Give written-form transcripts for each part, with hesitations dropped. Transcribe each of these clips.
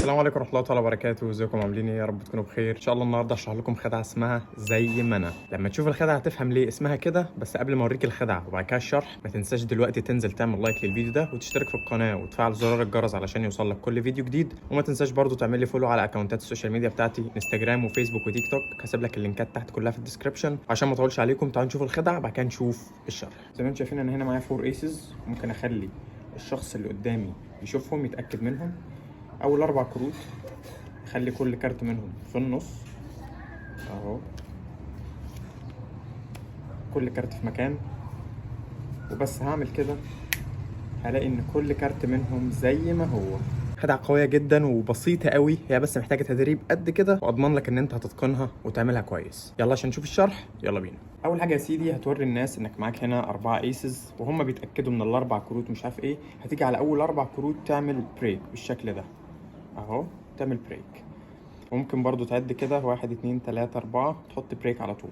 السلام عليكم ورحمة الله تعالى وبركاته. ازيكم؟ عاملين ايه؟ يا رب تكونوا بخير ان شاء الله. النهارده هشرح لكم خدعه اسمها زي ما انا. لما تشوف الخدعه هتفهم ليه اسمها كده. بس قبل ما اوريك الخدعه وبعد كده الشرح، ما تنساش دلوقتي تنزل تعمل like للفيديو ده وتشترك في القناة وتفعل زرار الجرس علشان يوصل لك كل فيديو جديد. وما تنساش برضو تعمل لي follow على اكونتات ال social media بتاعتي، انستجرام وفيسبوك وتيك توك. هسيب لك اللينكات تحت كلها في ال description. عشان ما اطولش عليكم، تعالوا نشوف الخدعه بعد كده نشوف الشرح. زي ما انتم شايفين، انا هنا معايا four aces. ممكن اخلي الشخص اللي قدامي يشوفهم، يتاكد منهم. اول اربع كروت خلي كل كارت منهم في النص اهو، كل كارت في مكان. وبس هعمل كده هلاقي ان كل كارت منهم زي ما هو. خدعة قوية جدا وبسيطة قوي، هي بس محتاجة تدريب قد كده، واضمن لك ان انت هتتقنها وتعملها كويس. يلا عشان نشوف الشرح، يلا بينا. اول حاجة يا سيدي، هتوري الناس انك معاك هنا أربعة aces، وهم بيتأكدوا من الاربع كروت مش عارف ايه. هتيجي على اول اربع كروت تعمل break بالشكل ده اهو، تعمل break. وممكن برضو تعد كده واحد، اتنين، تلاتة، أربعة، تحط break على طول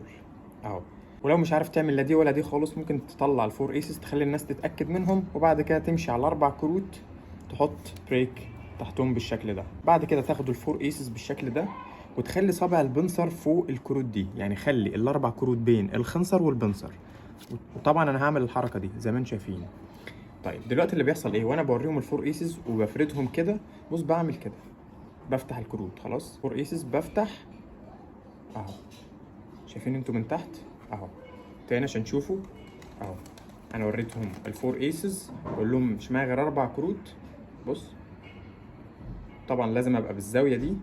اهو. ولو مش عارف تعمل لا دي ولا دي خالص، ممكن تطلع ال four aces، تخلي الناس تتأكد منهم، وبعد كده تمشي على الأربع كروت تحط break تحتهم بالشكل ده. بعد كده تاخد ال four aces بالشكل ده وتخلي صابع البنصر فوق الكروت دي، يعني خلي الاربع كروت بين الخنصر والبنصر. وطبعا انا هعمل الحركة دي زي ما انتم شايفين. طيب، دلوقتي اللي بيحصل ايه وانا بوريهم ال four aces وبفردهم كده؟ بص، بعمل كده، بفتح الكروت خلاص، four aces بفتح اهو. شايفين انتوا من تحت اهو؟ تاني عشان تشوفوا اهو. انا وريتهم ال four aces، بقول لهم مش معايا غير اربع كروت. بص، طبعا لازم ابقى بالزاوية دي،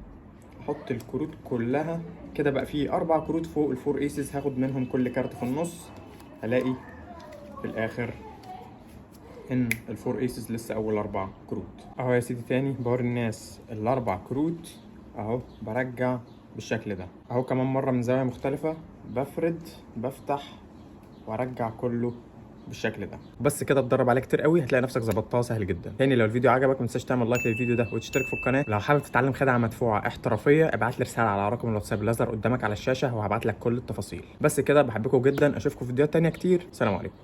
احط الكروت كلها كده. بقى فيه اربع كروت فوق ال four aces، هاخد منهم كل كارت في النص، هلاقي في الاخر ان ال four aces لسه اول اربع كروت اهو. يا سيدي، تاني بوري الناس الاربع كروت اهو، برجع بالشكل ده اهو. كمان مرة من زاوية مختلفة، بفرد، بفتح وارجع كله بالشكل ده. بس كده، اتدرب عليه كتير قوي، هتلاقي نفسك ظبطتها سهل جدا. تاني، لو الفيديو عجبك ما تنساش تعمل like للفيديو ده وتشترك في القناه. لو حابب تتعلم خدعه مدفوعة احترافيه، ابعت لي رسالة على رقم الواتساب اللي ظهر قدامك على الشاشه، وهبعت لك كل التفاصيل. بس كده، بحبكم جدا، اشوفكم في فيديوهات تانية كتير. سلام عليكم.